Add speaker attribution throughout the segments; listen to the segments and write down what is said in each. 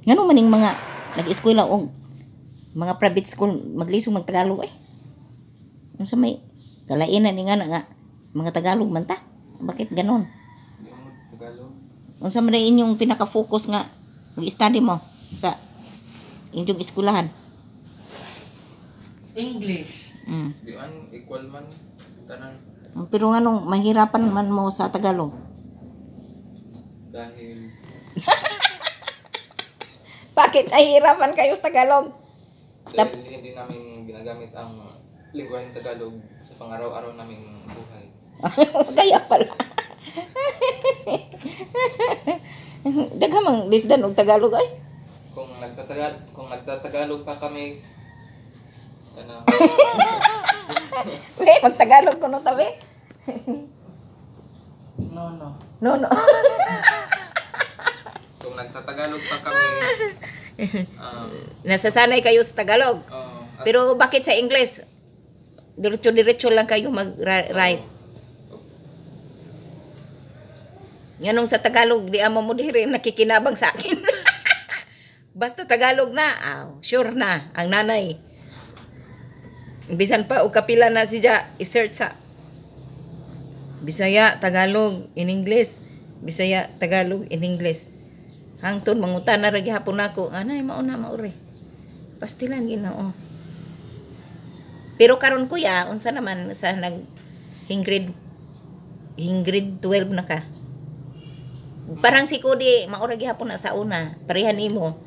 Speaker 1: Ngano maning mga nag-eskwela og mga private school maglisod mag Tagalog eh? Unsa may kalainan ni nga na nga mga Tagalog man ta? Bakit ganon?
Speaker 2: Di mo Tagalog.
Speaker 1: Unsa man inyong pinaka-focus nga mag-study mo sa inyong eskwelahan?
Speaker 3: English.
Speaker 2: Di man equal man tanan.
Speaker 1: Pero nganong mahirapan man mo sa Tagalog?
Speaker 2: Dahil
Speaker 1: Bakit nahihirapan kayo sa Tagalog?
Speaker 2: Dahil hindi namin ginagamit ang lingwaheng Tagalog sa pang-araw-araw naming buhay.
Speaker 1: Kaya pala. Daghan mang lisdan og Tagalog ay.
Speaker 2: Kung nagtatagalog pa kami kanang
Speaker 1: We, magtagalog kuno tabi.
Speaker 3: No.
Speaker 1: No.
Speaker 2: Kung nagtatagalog pa kami
Speaker 1: Nasasanay kayo sa Tagalog.
Speaker 2: Oh, at
Speaker 1: Pero bakit sa English? Diretso-diretso lang kayo mag-write. Nganong sa Tagalog, di amo mo diri nakikinabang sa akin. Basta Tagalog na, aw, sure na, ang nanay. Bisan pa, og kapila na siya, i-search sa Bisaya, Tagalog, in English. Bisaya, Tagalog, in English. Hangtod, mangutan na ra gihapon nako. Anay, mauna, mauri. Pastilan, Ginoo. Pero karon, kuya, unsa naman sa nag hing grade 12 na ka? Parang si Cody, maura gihapon na sa una. Pareha nimo.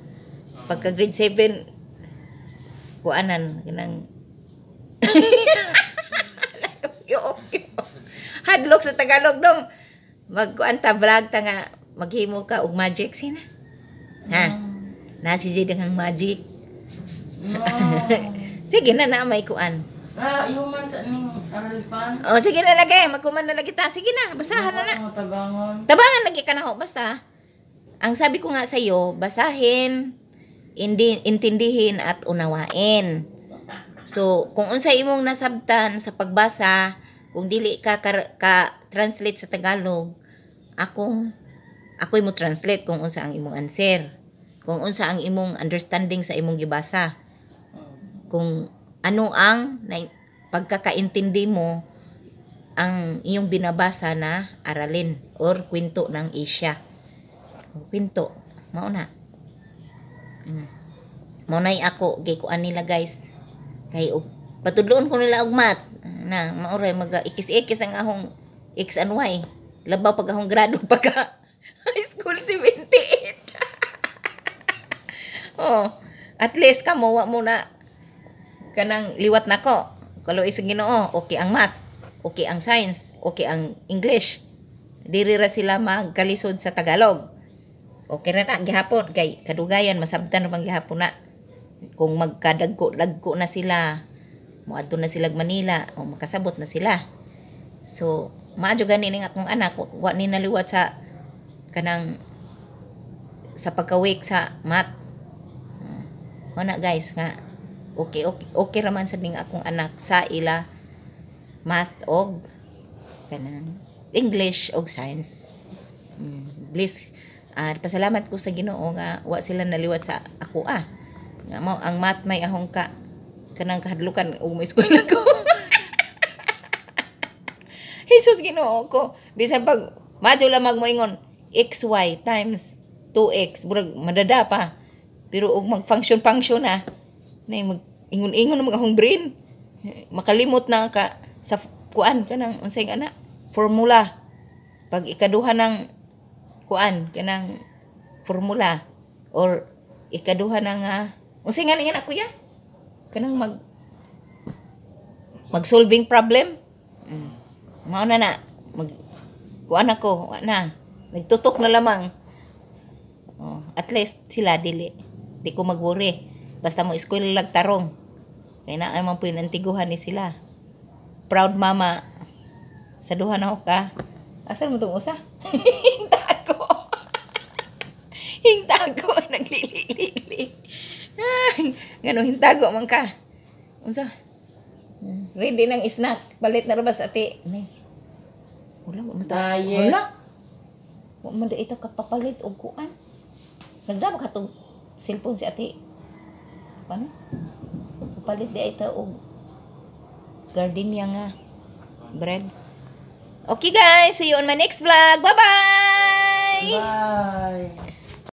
Speaker 1: Pagka grade 7, kuanan, kanang yo, yo. Hadlok sa Tagalog dong. Magkuan ta, vlog ta nga maghimo ka og magic sina. Ha? Na si Jade ang magic.
Speaker 3: No.
Speaker 1: Sige na na may kuan.
Speaker 3: Ah, human sa ning aralpan.
Speaker 1: Oh, sige na lagi, magkuman na lagi ta. Sige na, basahan na na.
Speaker 3: Mga tabangon.
Speaker 1: Tabangan lagi ka na ho, basta. Ang sabi ko nga sa iyo, basahin, intindihin at unawain. So, kung unsa imong nasabtan sa pagbasa, kung dili ka translate sa Tagalog, ako'y mo translate kung unsa ang imong answer. Kung unsa ang imong understanding sa imong gibasa. Kung ano ang pagkakaintindi mo ang iyong binabasa na aralin or kwento ng Asia. O, kwento, mao na. Mao na'y ako gikuan nila, guys. Kay og patudloon ko nila og math na mao ra maga ikis-ikis ang ahong X and Y. Labaw pag ahong grado pagka high school 78. Oh, at least kamo wa mo na kanang liwat nako. Kalo sa Ginoo, okay ang math, okay ang science, okay ang English. Diri ra sila magkalisod sa Tagalog. Okay ra na gihapon kay kadugayan masabtan ra man gihapon na. Kung magkadagko-dagko na sila, moadto na sila Manila o makasabot na sila. So, maadyo gani ning akong anak, wa ni naliwat sa kanang sa pagka-weak sa math. Mao na, guys, nga okay ra man sa ning akong anak sa ila math og kanang English og science. Bliss. Pasalamat ko sa Ginoo nga wa sila naliwat sa ako ah. Nga mo ang math may ahong ka kanang kahadlukan ug mo eskwela ko. Jesus, Ginoo ko. Bisan pag madyo lamang mo ingon xy times 2x, murag madada pa. Pero og mag function function na nay mag ingon-ingon na mag ahong brain. Makalimot na ka sa kuan kanang unsay ana formula. Pag ikaduha ng kuan kanang formula or ikaduha ng unsay nga nga na, kuya? Kanang mag mag solving problem. Mao na na mag kuan ako, wa na. Nagtutok na lamang. Oh, at least sila dili. Di ko mag-worry. Basta mo eskwela lag tarong. Kay naa man po yung antiguhan ni sila. Proud mama. Sa duha na ako ka. Asan mo tong usa? Hintago. Hintago. Naglili-lili. Ay, ngano hintago man ka? Unsa? Ready ng snack. Palit na rabas ate. Nay. Wala wa man ta.
Speaker 3: Diet.
Speaker 1: Wala. Wa man ito kapapalit og kuan. Nagdama ka tong cellphone si ate. Paano? Palit di ito og gardenia nga bread. Okay guys, see you on my next vlog. Bye-bye!
Speaker 3: Bye.